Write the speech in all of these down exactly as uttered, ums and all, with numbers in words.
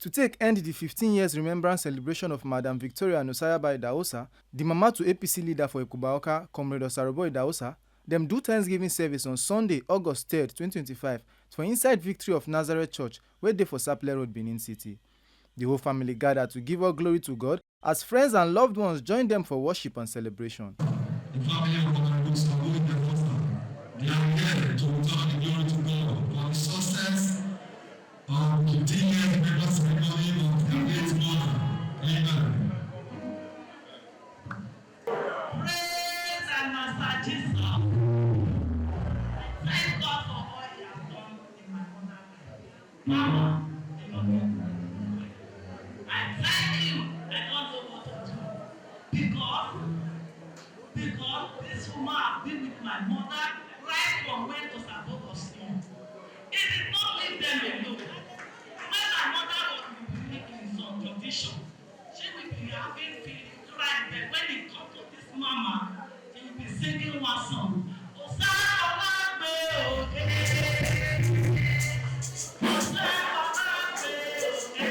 To take end the fifteen years remembrance celebration of Madam Victoria Nusayaba Idahosa, the mama to A P C leader for Ekubaoka, Comrade Osarobo Idahosa, dem do Thanksgiving service on Sunday, August third, twenty twenty-five, for inside Victory of Nazareth Church, wey dey for Sapele Road, Benin City. The whole family gather to give all glory to God as friends and loved ones join dem for worship and celebration. The family of Honorable Samuel Idahosa, they are here to return the glory to God for the success of the fifteen years remembrance ceremony of their late mother. Amen. Praise and Master Jesus. Thank God for all He has done in my mother's life. Mama, I thank you. I don't know what to do. Because, because this woman has been with my mother right from when Osabo was small. He did not leave them alone. When my mother was in some condition, she will be having feelings right there. When it comes to this mama, she will be singing one song. Osabo wa gbe oke. Osabo wa gbe oke.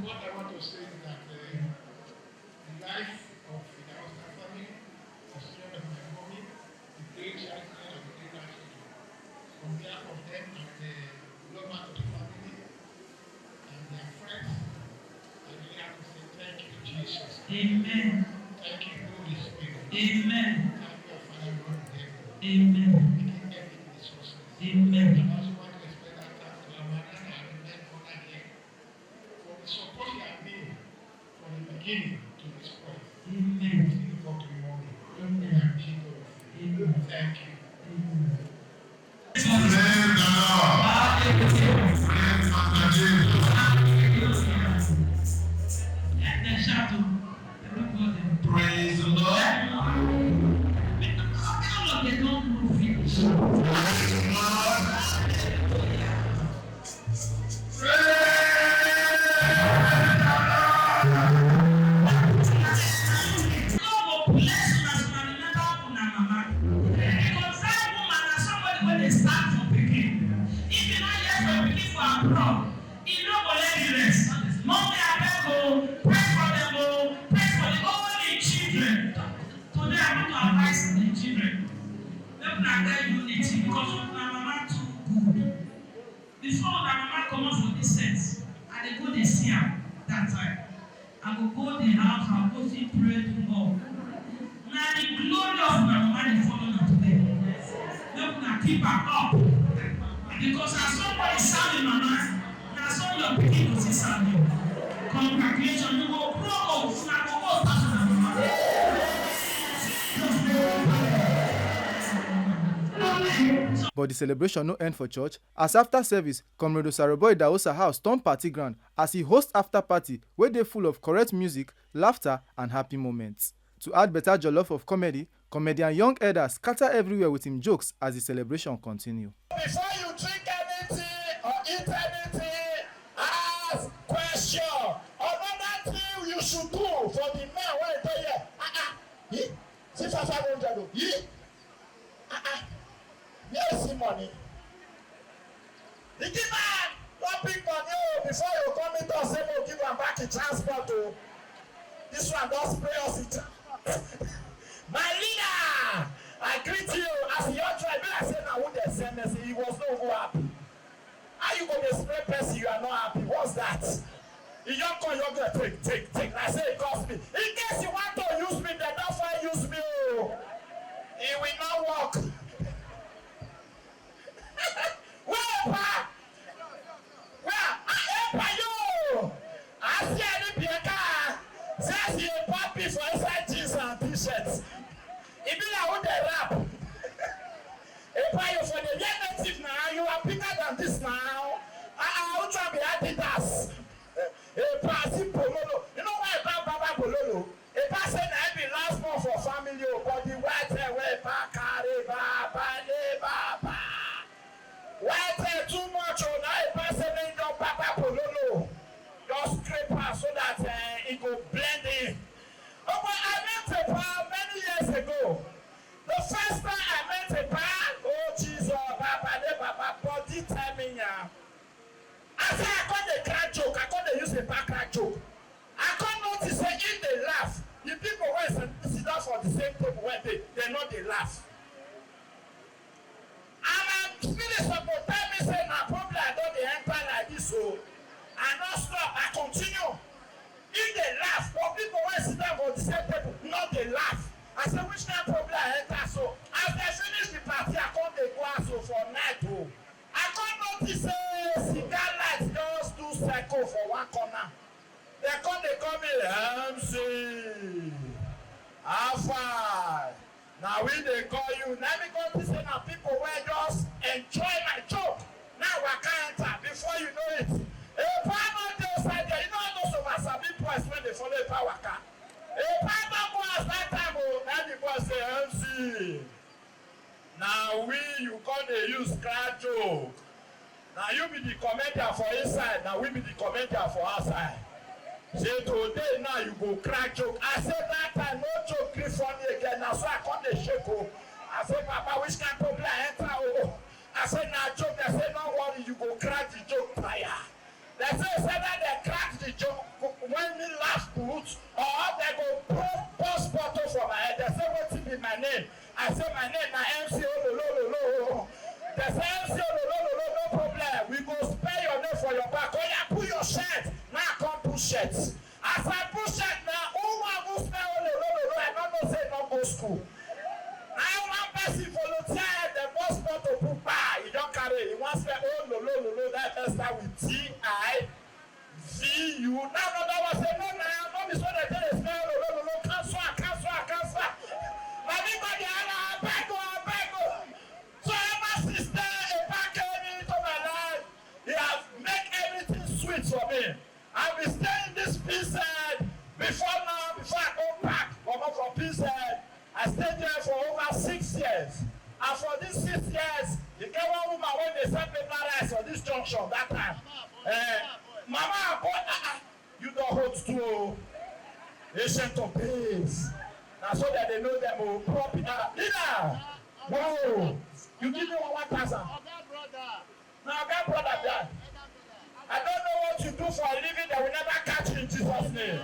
What I want to say is that uh, the life of the Idahosa family, the strength of my mommy, the great child of the great children. On behalf of them and the love of the family and their friends, I really have to say thank you, Jesus. Amen. Thank you, Holy Spirit. Amen. Thank you, Father Lord in heaven. Amen. Making everything success. Amen. And I also want to express that thanks to our mother and our mother here for the support you have been from the beginning to this point. Amen. Thank you for the morning. Amen. We appreciate all of you. Amen. Thank you. Amen. Praise the Lord. Praise Master Jesus. Praise the Lord. Praise the Lord. Praise the Lord. God go bless una as una remember una mama. Because that woman na somebody wey dey stand for pikin. If you no hear from pikin for abroad, e no go let you rest. Mommy, abeg o, pray for them o, pray for the only children. Today I want to advise the children. Make una get unity because una mama too good. Before una mama comot for this earth, I dey go dey see am that time. I go go the house and go see pray to God. Na the glory of una mama dey follow una today. Make una keep am up. Because as somebody serve im mama, na so your pikin go still serve you. Congratulations, you go grow old, una go old pass una mama. But the celebration no end for church, as after service, Comrade Osarobo Idahosa house turn party ground as he host after party wey dey full of correct music, laughter and happy moments. To add better jollof of comedy, comedian Young Elder scatter everywhere with him jokes as the celebration continue. Before you drink anything or eat anything, ask question. Another thing you should do for the men wey dey here. Ah, ah. Eh? See five hundred o. Eh? Ah, ah. Where is the money? The giver, one big money o, before you come meet us, say make we give am back the transport o. This one don spray us with transport. My leader, I greet you. As you don try, be like say na who dey send me, say he was no go happy. How you go dey spray person, you are not happy? What's that? You don call your girl, take, take, take. I say it cost me. In case you want to use me, dem don fine use me o. It will not work. Where pa? Where? Ah, eh, pa yo. I see any piaka. Say as you pack me for inside jeans and t-shirt. E be like who dey rap. Epa, you for the wear native now. You are bigger than this now. Ah, ah, which one be Adidas? Epa, see Pololo. You know why Epa Baba Pololo? Epa say na him be last born for family o, but the white hair wey Epa carry, Baba le Baba. White hair too much o, na Epa say make him just Baba Pololo. Just scrape am so that, eh, e go blend in. Oh, but I met Epa many years the same table wey dey, dem no dey laugh. And my spirit suppose tell me say na problem I don dey enter like this o. I no stop, I continue. If dey laugh, but people wey sit down for the same table no dey laugh. I say, "Which kind problem I enter so?" As dem finish the party, I come dey go house o for night o. I come notice say cigar light just do circle for one corner. Dem come dey call me, "M C, how far?" Na we dey call you. Na me come see say na people wey just enjoy my joke. Now waka enter, before you know it, a bar no dey outside there. You know all those over sabi boys wey dey follow a bar waka. A bar no go as that time o. Na the boy say, "M C, na we you come dey use crack joke. Na you be the comedian for inside, na we be the comedian for outside. Say today now you go crack joke." I say that time no joke gree funny again. Na so I come dey shake o. I say, "Papa, which kind problem I enter o?" I say, "Na joke." Dem say, "No worry, you go crack the joke tire." Dem say, say that dem crack the joke when me laugh put, or dem go pour, pour spot for my head. Dem say, "Wetin be my name?" I say, "My name na M C Ololololo." Dem say, "M C Ololololo, no problem. We go spell your name for your back. Oya, pull your shirt." Now I come pull shirt. As I pull shirt now, who wan go spell Ololololo? I no know say e no go school. Na one person volunteer head, dem pour spot to put, kpa, e don carry, e wan spell Ololololo. That first time with T I V U. Now another one say, "No, na, no be so dem take dey spell Ololololo. Cancel am, cancel am, cancel am." Na me go dey holla, "Abeg o, abeg o." So ever since then, a bar came into my life. He has make everything sweet for me. I be stay in this P Z before now, before I go back, comot from P Z. I stay there for over six years. And for these six years, e get one woman wey dey sell paper rice for this junction that time. Eh, mama, boy, ah, ah, you don hold too o. Ancient of days. Na so that they know them o. Proper, ah, leader. Wow. You give me one one thousand. Oga, brother. Na oga, brother die. I don't know what you do for a living that will never catch you in Jesus' name.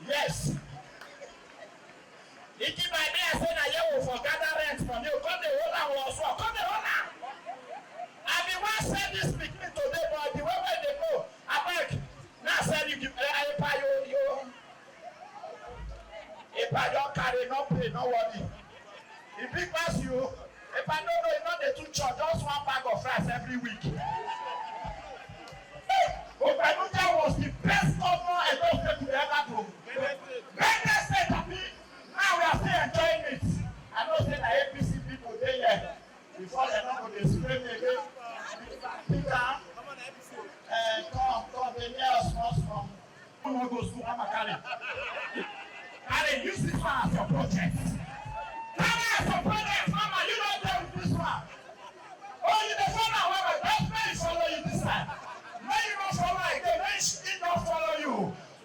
Yes. Iti by me, I say na here we for gather rent from you. Come dey hold am, we also come dey hold am. I be wan send this pikin today, but the way wey dey go, abeg, na send you give, eh, eh, pa yo, yo. If I don carry, no pay, no worry. E big pass you. If I no know, e no dey too chop, just one bag of rice every week. Obanuja was the best governor Edo State we ever go. Benue State, abi, now we are still enjoying it. I know say na A P C people dey here. Before dem no go dey spray me again. Peter, eh, come, come, dey near us small, small. You no go school, mama carry. Carry, use this one as your project. Carry as your project, mama, you no dey with this one. Oh, you dey follow am well well. Just make e follow you this time. Make you no follow again. Make e no follow you.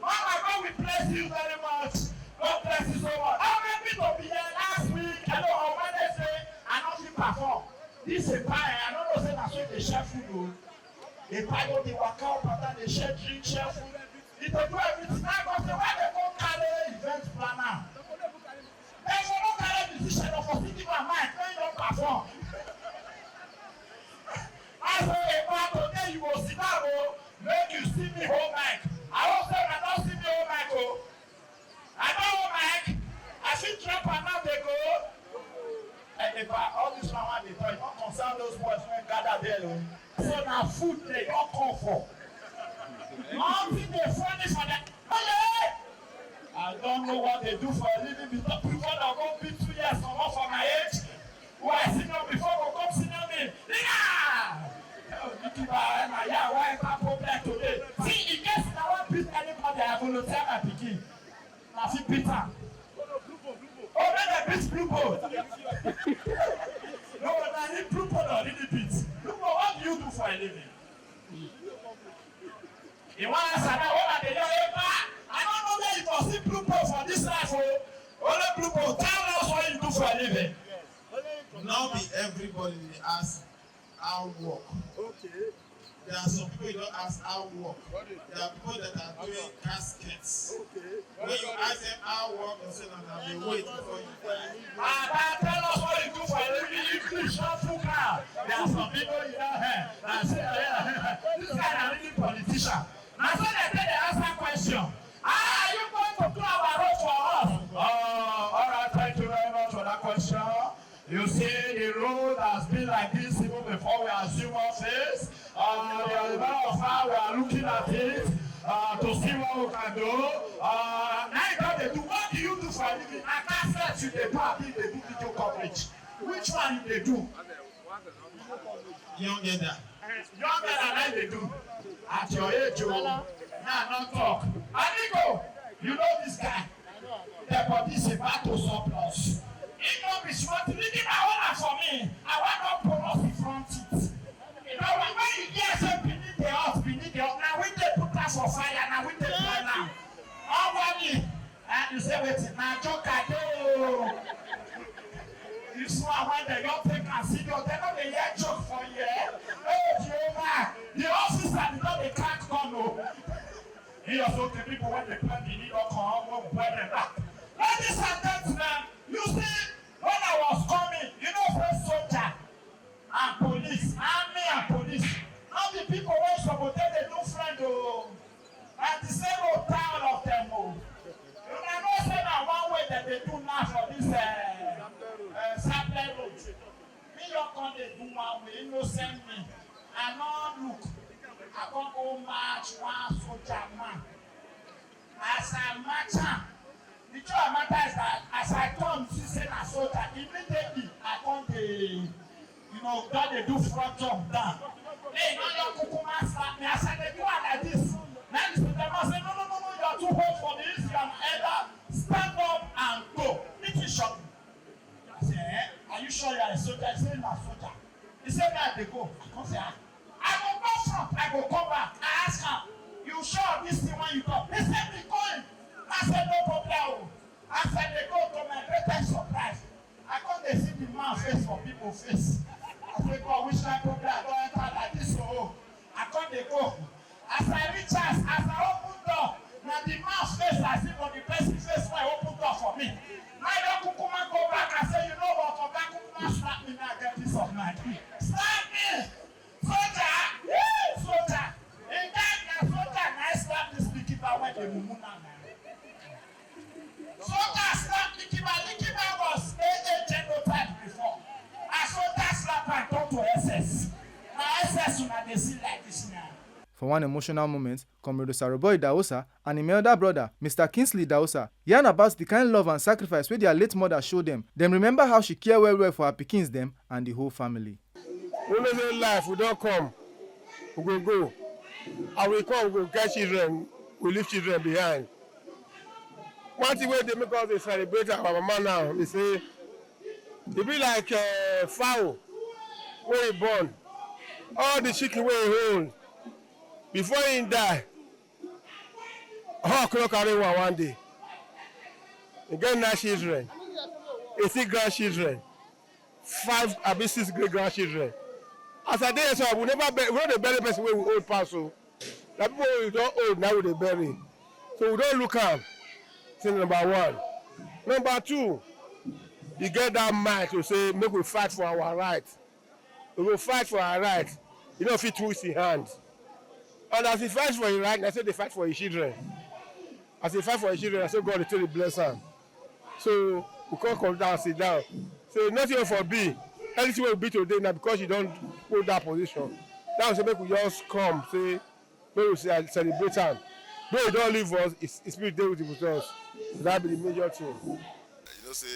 Mama, God will bless you very much. God bless you so much. How many people be here last week? I know on Wednesday, I no fit perform. This a pie. I no know say na so e dey share food o. A pie go dey waka up and down, dey share drink, share food. E dey do everything. Now God say, why dem go carry event planner? Dem for no carry musician, dem for still give am mic, make e don perform. I say, a pie, today you go sit down o, make you see me hold mic. I hope say una don see me hold mic o. I don hold mic. I fit drop am now, dey go. And if I, all this one wey I dey talk, e no concern those boys wey gather there o. So na food dem don come for. Nothing dey funny for them. Hey! I don't know what they do for a living because before dem go be two years comot for my age. Who I see no before go come senior me. Leader! Oh, Nicky Ba, eh, na ya, why enter problem today? See, in case I wan beat anybody, I volunteer my pikin. Na fit beat am. Oh, make dem beat Blue Bone. No, na him Blue Bone don really beat. Blue Bone, what do you do for a living? He wan answer now. What are the young people? I don't know where you go see Blue Bone for this life o. Only Blue Bone, tell us what you do for a living. No be everybody dey ask how work. Okay. There are some people you don't ask how work. There are people that are doing caskets. When you ask them how work, they say, "No, no, they wait before you die." Baba, tell us what you do for a living. English, not fuka. There are some people you don't hear. I say, "Yeah, this guy na really politician." Na so they take the answer question. How are you going to do our road for us? Uh, all right, thank you very much for that question. You see, the road has been like this even before we assume office. Uh, there are a lot of how we are looking at it uh, to see what we can do. Uh, now you don dey do, what do you do for a living? Na cassette you dey do, abi you dey do video coverage? Which one you dey do? Young elder. Young elder, na you dey do. At your age, o, now no talk. Amigo, you know this guy. The body is about to surplus. If no be small thing, leave my own for me. I want no bonus in front it. You know, when, when you hear say beneath the earth, beneath the earth, now we dey put us for fire, now we dey burn am. How about me? And you say, "Wetin? Na joke I dey o." You see, when they don't take am serious, they no dey hear joke for here. Oh, Jehovah, the officer did not dey crack gun o. He also the people when they plant the need of come, won't buy them back. Ladies and gentlemen, you see, when I was coming, you know, first soldier and police, army and police, not the people wey suppose take dey do friend o. And the same old town of them o. Una know say na one way dem dey do now for this uh, uh, Sapele road. Me just come dey do one way, innocent me. I no look. I come go match one soldier man. As I match am, the truth of the matter is that as I come see say na soldier, immediately I come dey, you know, don dey do front jump down. Hey, no, no, kukuma slap me. As I dey do am like this, na the soldier man say, "No, no, no, no, you are too old for this. You are my elder. Stand up and go." Wetin shock me. I say, "Eh? Are you sure you are a soldier?" He say, "Na soldier." He say, "Me, I dey go." I come say, "Ah, I go go front, I go come back." I ask am, "You sure of this thing when you talk?" He say, "Me going." I say, "No problem o." As I dey go, to my greatest surprise, I come dey see the man face for people face. I say, "God, which kind problem I don enter like this o?" I come dey go. As I reach house, as I open door, na the man face I see for the person face wey open door for me. Na I don kukuma go back. I say, "You know what? Oga kukuma slap me, make I get peace of mind." Slap me! Soldier! Yee! Soldier! In time na soldier na I slap this pikin wey dey mumu now na. Soldier slap Likiba. Likiba was A A genotype before. As soldier slap am, turn to S S. Na S S una dey see like this now. For one emotional moment, Comrade Osaroboy Dawosa and im elder brother, Mister Kingsley Dawosa, yarn about the kind love and sacrifice wey their late mother show them. Dem remember how she care well well for her pikins dem and the whole family. We know say life, we don come, we go go. And we come, we go get children, we leave children behind. One thing wey dey make us dey celebrate our mama now be say e be like uh, fowl wey e born. All the chicken wey e hold, before e die, hawk no carry one one day. E get nine children, eighteen grandchildren, five abi six great grandchildren. As I dey here so, we never bur- we no dey bury person wey we old pass o. Na people wey we don old na we dey bury. So we don look am. Thing number one. Number two, e get that mind to say make we fight for our right. We go fight for our right. E no fit twist im hand. And as e fight for im right, na so e dey fight for im children. As e fight for im children, na so God dey take dey bless am. So we come come down, sit down. Say nothing wey for be. Anything wey we be today na because you don hold that position. That was say make we just come say make we ce- celebrate am. Though e don leave us, his, his spirit dey with, with us. That be the major thing. You know say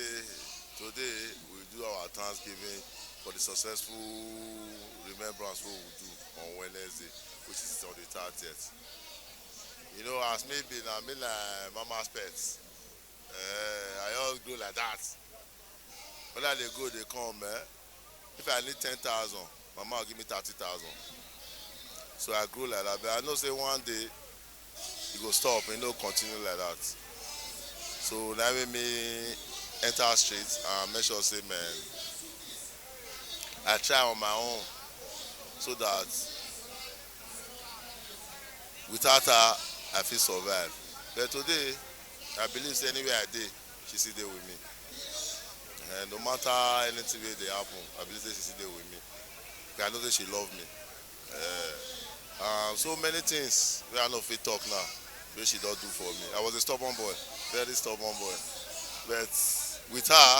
today we do our thanksgiving for the successful remembrance wey we do on Wednesday, which is on the thirtieth. You know, as me be na me na mama's pet. Uh, I just grow like that. When I dey go, dey come, eh? If I need ten thousand, mama go give me thirty thousand. So I grow like that. But I know say one day e go stop, e no continue like that. So na make me enter street and make sure say, man, I try on my own so that Without her, I fit survive. But today, I believe say anywhere I dey, she still dey with me. Eh, no matter anything wey dey happen, I believe say she still dey with me. But I know say she love me. Eh, and so many things wey I no fit talk now, wey she don do for me. I was a stubborn boy, very stubborn boy. But with her,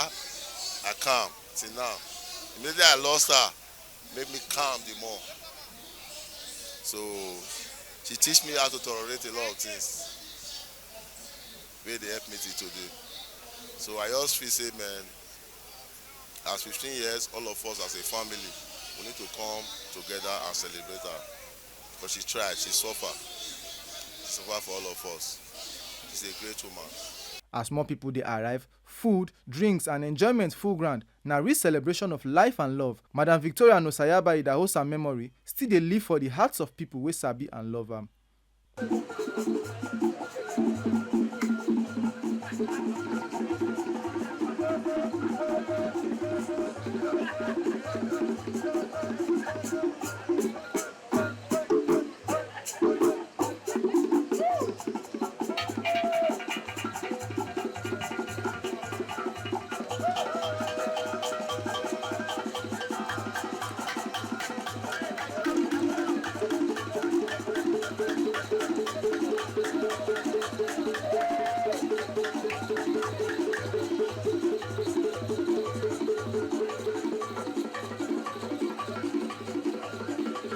I calm till now. Immediately I lost her, make me calm the more. So she teach me how to tolerate a lot of things wey dey help me till today. So I just feel say, man, as fifteen years, all of us as a family, we need to come together and celebrate her. But she tried, she suffer. She suffer for all of us. She's a great woman. As more people dey arrive, food, drinks and enjoyment full ground. Na real celebration of life and love. Madam Victoria Nosayaba Idahosa memory still dey live for the hearts of people wey sabi and love am.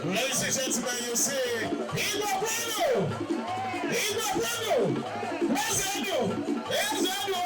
Ladies and gentlemen, you see, Igbo Kwenu! Igbo Kwenu! Where's the Edo? Where's the Edo?